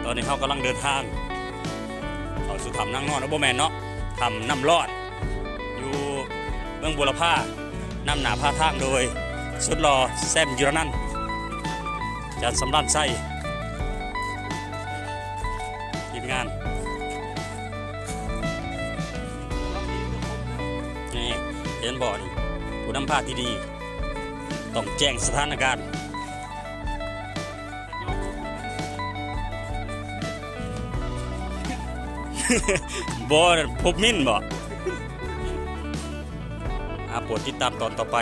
ຕອນນີ້ເຮົາກຳລັງເດີນທາງເຂົ້າສູ່ຖ້ຳນາງນອນ ເອີ ບໍ່ແມ່ນເນາະ ຖ້ຳນ້ຳລອດ ຢູ່ເມືອງບົວລະພາ ນຳໜ້າພາທາງໂດຍສຸດຫຼໍ່ແຊມ ຢູລະນັນ ຈານສຳລານໄຊ ທີມງານ. ນີ້ ເຫັນບໍ່ນີ້ ຜູ້ນຳພາທີ່ດີ ຕ້ອງແຈ້ງສະຖານະການ. ບໍ່ ພົບມິນບໍ່? ອາ ໂປດຕິດຕາມຕອນຕໍ່ໄປ.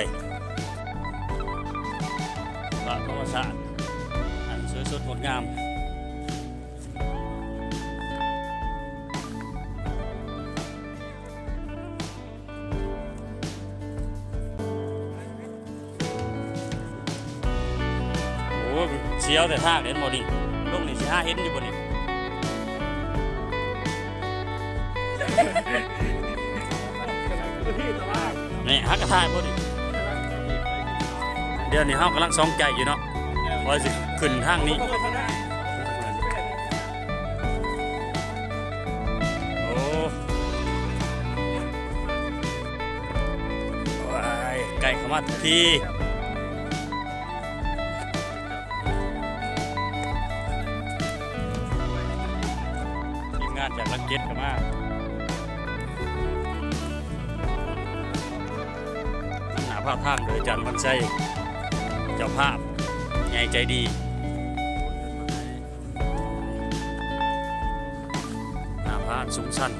ພາບທຳມະຊາດອັນສວຍສົດງົດງາມ. ໂອ້ ສຽວແຕ່ທາງ ເຫັນບໍ່ນີ້? ລົງນີ້ຊິຫາເຫັນຢູ່ບໍ່ນີ້? ນີ້ ຫາກະຖ່າຍບໍ່ນີ້? ດຽວນີ້ເຮົາກຳລັງສອງໃຈຢູ່ເນາະ ວ່າຊິຂຶ້ນທາງນີ້. ໂອ້ ວ້າຍ ໃກ້ເຂົ້າມາທຸກທີ. ທີມງານຈາກຫຼັກເຈັດກໍມາ ນຳໜ້າພາທາງໂດຍອາຈານວັນໄຊ ເຈົ້າພາບໃຫຍ່ໃຈດີ. ໜ້າຜາອັນສູງຊັນ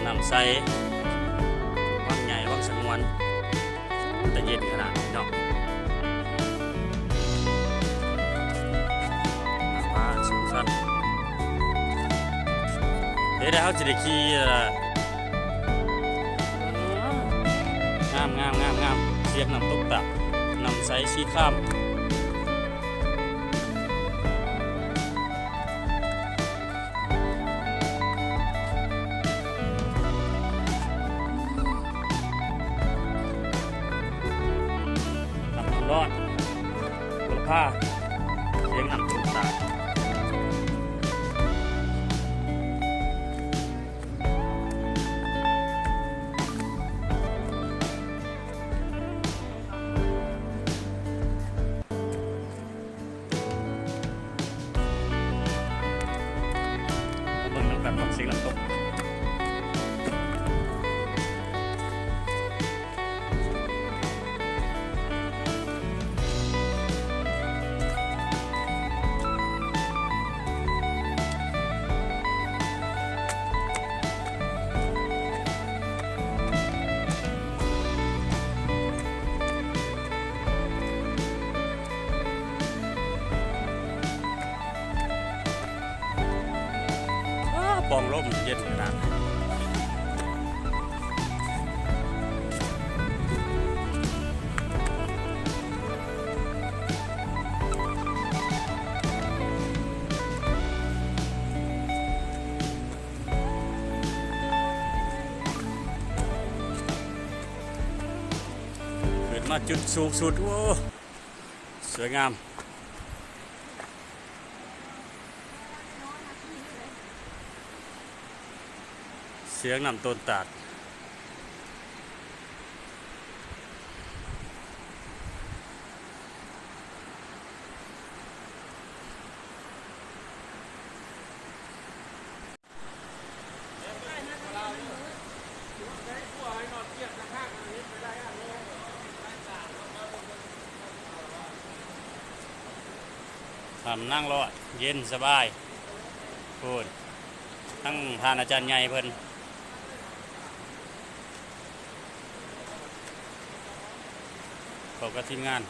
ນ້ຳໃສ ວັງໃຫຍ່ ວັງສະຫງວນ. ໂອ້ ແຕ່ເຢັນຂະໜາດນີ້ເນາະ ໜ້າຜາອັນສູງຊັນ. ເດ ເຮົາຊິໄດ້ຂີ່ແລ້ວລະ. ງາມ ງາມ ງາມ ງາມ ສຽງນ້ຳຕົກຕາດ ນ້ຳໃສສີຄາມ. ນ້ຳລອດ ບຸລະພາ ສຽງນ້ຳຕົກຕາດ. ມາເບິ່ງນຳກັນເນາະ ເສຍງນ້ຳຕົກ. ອ້າ ປ່ອງລົມເຢັນຂະໜາດ. ຂຶ້ນມາຈຸດສູງສຸດ ໂອ້ ສວຍງາມ. ສຽງນ້ຳຕົ້ນຕາດ. ຖ້ຳນາງລອດ ເຢັນສະບາຍ. ພຸ້ນ ທັງທ່ານອາຈານໃຫຍ່ເພິ່ນ ພ້ອມກັບທີມງານ.